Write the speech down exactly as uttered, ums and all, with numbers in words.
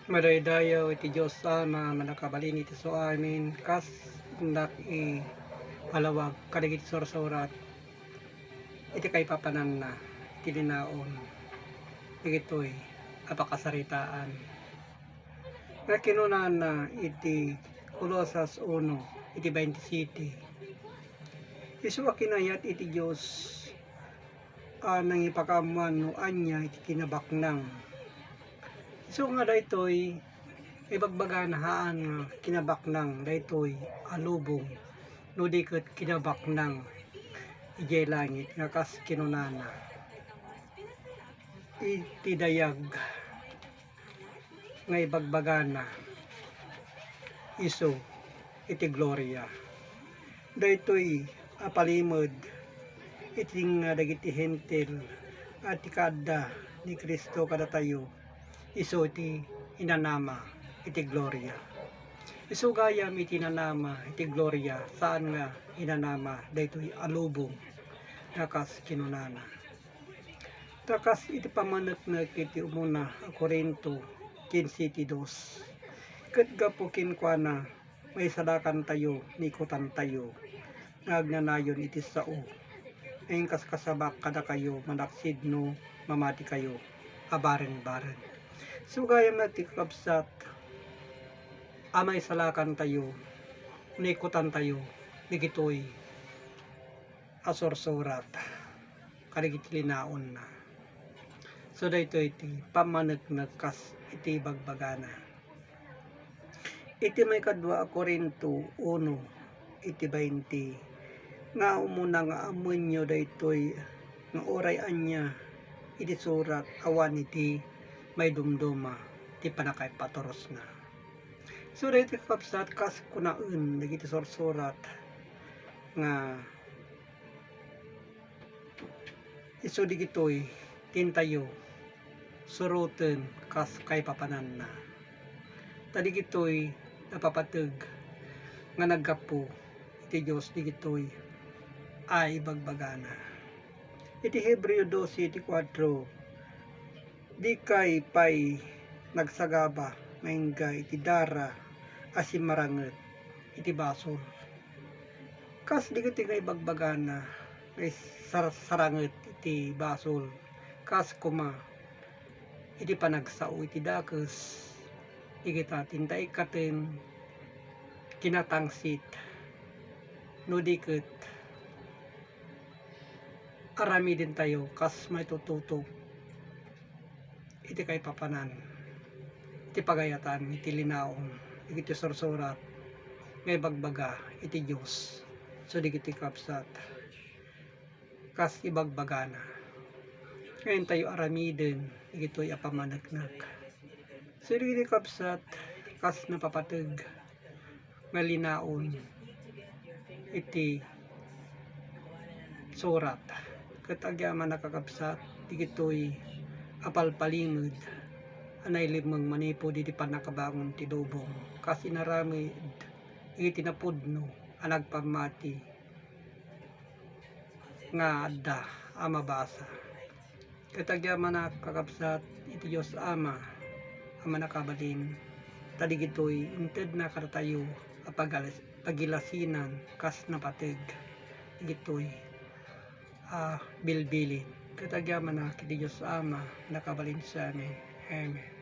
Madaydayaw iti Dios Ama, Mannakabalin iti suamin, kas innak ipalawag kadagiti sursurat iti kaipapananna iti linaon dagitoy a pakasaritaan. Nga kinunana iti Colosas uno, iti twenty-seven, isu a kinayat iti Dios a nangipakaammuan no ania iti kinabaknang. Isu nga daytoy, ibagbagana haan nga kinabaknang daytoy a lubong, no di ket kinabaknang idiay langit nga kas kinunana, iti dayag nga ibagbagana isu iti gloria. Daytoy a palimed iti nga dagiti Hentil a ti kaadda ni Cristo kadatayo, isu ti inanama iti gloria. Isu gayam iti inanama iti gloria, saan nga inanama daytoy a lubong nga kas kinunana. Ta kas iti pammaneknek iti umuna a Corinto quince iti dos, ket gapu kenkuana, maisalakantayo ni ikutantayo nga agnanayon iti sao nga inkaskasabak kadakayo manaksid no mamatikayo a bareng-bareng. Isu gayam ti kakabsat a maisalakantayo ni ikutantayo dagitoy a sursurat kadagiti linaonna. So, daytoy ti pammaneknek kas iti ibagbagana. Iti maikadua a Corinto uno, iti twenty, nga umuna nga ammoenyo daytoy nga uray ania iti surat awan iti maidumduma ti pannakaipaturosna. So, daytoy kakabsat, kas kunaen dagiti sursurat nga isu digitoy ti intayo suroten kas kaipapananna. Ta digitoy napapateg nga naggapu iti Dios digitoy a ibagbagana. Iti Hebreo doce iti kuatro, dikay pay nagsagaba nga ingga iti dara a simmaranget iti basol. Kas digitoy nga ibagbagana, nga sar-, saranget iti basol, kas koma iti panagsao iti dakes, igita ti inta ikkaten kinatangsit, no di ket aramidentayo kas maitututok iti kaipapanan iti pagayatan iti linaon dagiti sursurat nga ibagbaga iti Dios. So, dagiti kabsat, kas ibagbagana nga intayo aramiden dagitoy a pammaneknek. So, dagiti kabsat, kas napapateg nga linaon iti surat. Ket agyamanak, kakabsat, dagitoy a palpalimed a nailimmeng manipud iti pannakabangon ti lubong, kas inaramid iti napudno a nagpammati nga adda a mabasa. Ket agyamanak, kakabsat, iti Dios Ama a Mannakabalin, ta digitoy intedna kadatayo a pagalas-, pagilasinan kas napateg digitoy a bilbilin. Ket agyamanak iti Dios Ama a Mannakabalin siamin. Amen.